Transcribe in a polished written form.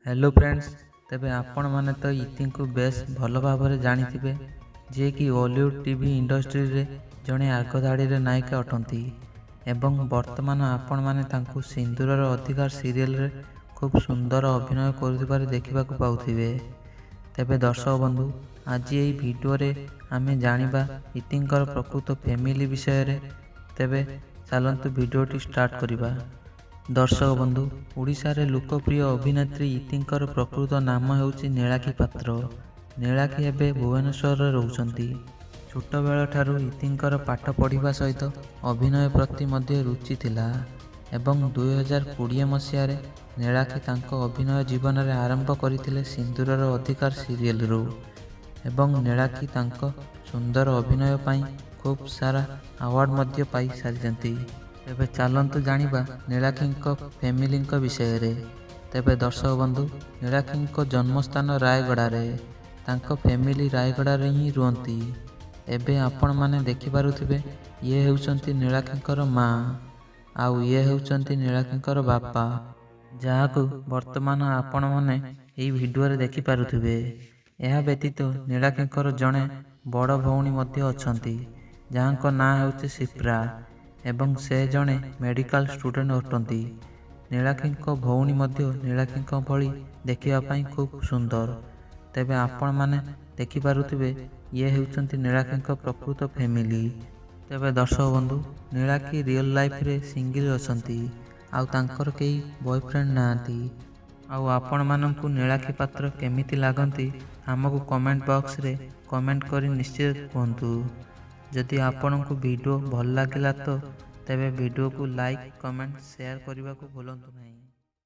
Hello friends, ତେବେ ଆପଣମାନେ ତ ଇତିଙ୍କୁ ବେଶ୍ ଭଲ ଭାବରେ ଜାଣିଥିବେ, ଯିଏକି ଓଲିଉଡ଼ ଟିଭି ଇଣ୍ଡଷ୍ଟ୍ରିରେ ଜଣେ ଆଗଧାଡ଼ିର ନାୟିକା ଅଟନ୍ତି ଏବଂ ବର୍ତ୍ତମାନ ଆପଣମାନେ ତାଙ୍କୁ ସିନ୍ଦୁରର ଅଧିକାର ସିରିଏଲରେ ଖୁବ୍ ସୁନ୍ଦର ଅଭିନୟ କରୁଥିବାର ଦେଖିବାକୁ ପାଉଥିବେ। ତେବେ ଦର୍ଶକ ବନ୍ଧୁ, ଆଜି ଏହି ଭିଡ଼ିଓରେ ଆମେ ଜାଣିବା ଇତିଙ୍କର ପ୍ରକୃତ ଫ୍ୟାମିଲି ବିଷୟରେ। ତେବେ ଚାଲନ୍ତୁ ଭିଡ଼ିଓଟି ଷ୍ଟାର୍ଟ କରିବା। ଦର୍ଶକ ବନ୍ଧୁ, ଓଡ଼ିଶାରେ ଲୋକପ୍ରିୟ ଅଭିନେତ୍ରୀ ଇତିଙ୍କର ପ୍ରକୃତ ନାମ ହେଉଛି ନୀଳାକ୍ଷୀ ପାତ୍ର। ନୀଳାକ୍ଷୀ ଏବେ ଭୁବନେଶ୍ୱରରେ ରହୁଛନ୍ତି। ଛୋଟବେଳଠାରୁ ଇତିଙ୍କର ପାଠ ପଢ଼ିବା ସହିତ ଅଭିନୟ ପ୍ରତି ମଧ୍ୟ ରୁଚି ଥିଲା ଏବଂ 2020 ମସିହାରେ ନୀଳାକ୍ଷୀ ତାଙ୍କ ଅଭିନୟ ଜୀବନରେ ଆରମ୍ଭ କରିଥିଲେ ସିନ୍ଦୁରର ଅଧିକାର ସିରିଏଲରୁ ଏବଂ ନୀଳାକ୍ଷୀ ତାଙ୍କ ସୁନ୍ଦର ଅଭିନୟ ପାଇଁ ଖୁବ୍ ସାରା ଆୱାର୍ଡ଼ ମଧ୍ୟ ପାଇ ସାରିଛନ୍ତି। ତେବେ ଚାଲନ୍ତୁ ଜାଣିବା ନୀଳାକ୍ଷୀଙ୍କ ଫ୍ୟାମିଲିଙ୍କ ବିଷୟରେ। ତେବେ ଦର୍ଶକ ବନ୍ଧୁ, ନୀଳାକ୍ଷୀଙ୍କ ଜନ୍ମସ୍ଥାନ ରାୟଗଡ଼ାରେ। ତାଙ୍କ ଫ୍ୟାମିଲି ରାୟଗଡ଼ାରେ ହିଁ ରୁହନ୍ତି। ଏବେ ଆପଣମାନେ ଦେଖିପାରୁଥିବେ, ଇଏ ହେଉଛନ୍ତି ନୀଳାକ୍ଷୀଙ୍କର ମା ଆଉ ଇଏ ହେଉଛନ୍ତି ନୀଳାକ୍ଷୀଙ୍କର ବାପା, ଯାହାକୁ ବର୍ତ୍ତମାନ ଆପଣମାନେ ଏହି ଭିଡ଼ିଓରେ ଦେଖିପାରୁଥିବେ। ଏହା ବ୍ୟତୀତ ନୀଳାକ୍ଷୀଙ୍କର ଜଣେ ବଡ଼ ଭଉଣୀ ମଧ୍ୟ ଅଛନ୍ତି, ଯାହାଙ୍କ ନାଁ ହେଉଛି ସିପ୍ରା ଏବଂ ସେ ଜଣେ ମେଡ଼ିକାଲ ଷ୍ଟୁଡେଣ୍ଟ ଅଟନ୍ତି। ନୀଳାକ୍ଷୀଙ୍କ ଭଉଣୀ ମଧ୍ୟ ନୀଳାକ୍ଷୀଙ୍କ ଭଳି ଦେଖିବା ପାଇଁ ଖୁବ୍ ସୁନ୍ଦର। ତେବେ ଆପଣମାନେ ଦେଖିପାରୁଥିବେ, ଇଏ ହେଉଛନ୍ତି ନୀଳାକ୍ଷୀଙ୍କ ପ୍ରକୃତ ଫ୍ୟାମିଲି। ତେବେ ଦର୍ଶକ ବନ୍ଧୁ, ନୀଳାକ୍ଷୀ ରିଅଲ୍ ଲାଇଫରେ ସିଙ୍ଗିଲ୍ ଅଛନ୍ତି ଆଉ ତାଙ୍କର କେହି ବୟଫ୍ରେଣ୍ଡ ନାହାନ୍ତି। ଆଉ ଆପଣମାନଙ୍କୁ ନୀଳାକ୍ଷୀ ପାତ୍ର କେମିତି ଲାଗନ୍ତି, ଆମକୁ କମେଣ୍ଟ ବକ୍ସରେ କମେଣ୍ଟ କରି ନିଶ୍ଚୟ କୁହନ୍ତୁ। ଯଦି ଆପଣଙ୍କୁ ଭିଡ଼ିଓ ଭଲ ଲାଗିଲା ତ ତେବେ ଭିଡ଼ିଓକୁ ଲାଇକ୍, କମେଣ୍ଟ, ସେୟାର କରିବାକୁ ଭୁଲନ୍ତୁ ନାହିଁ।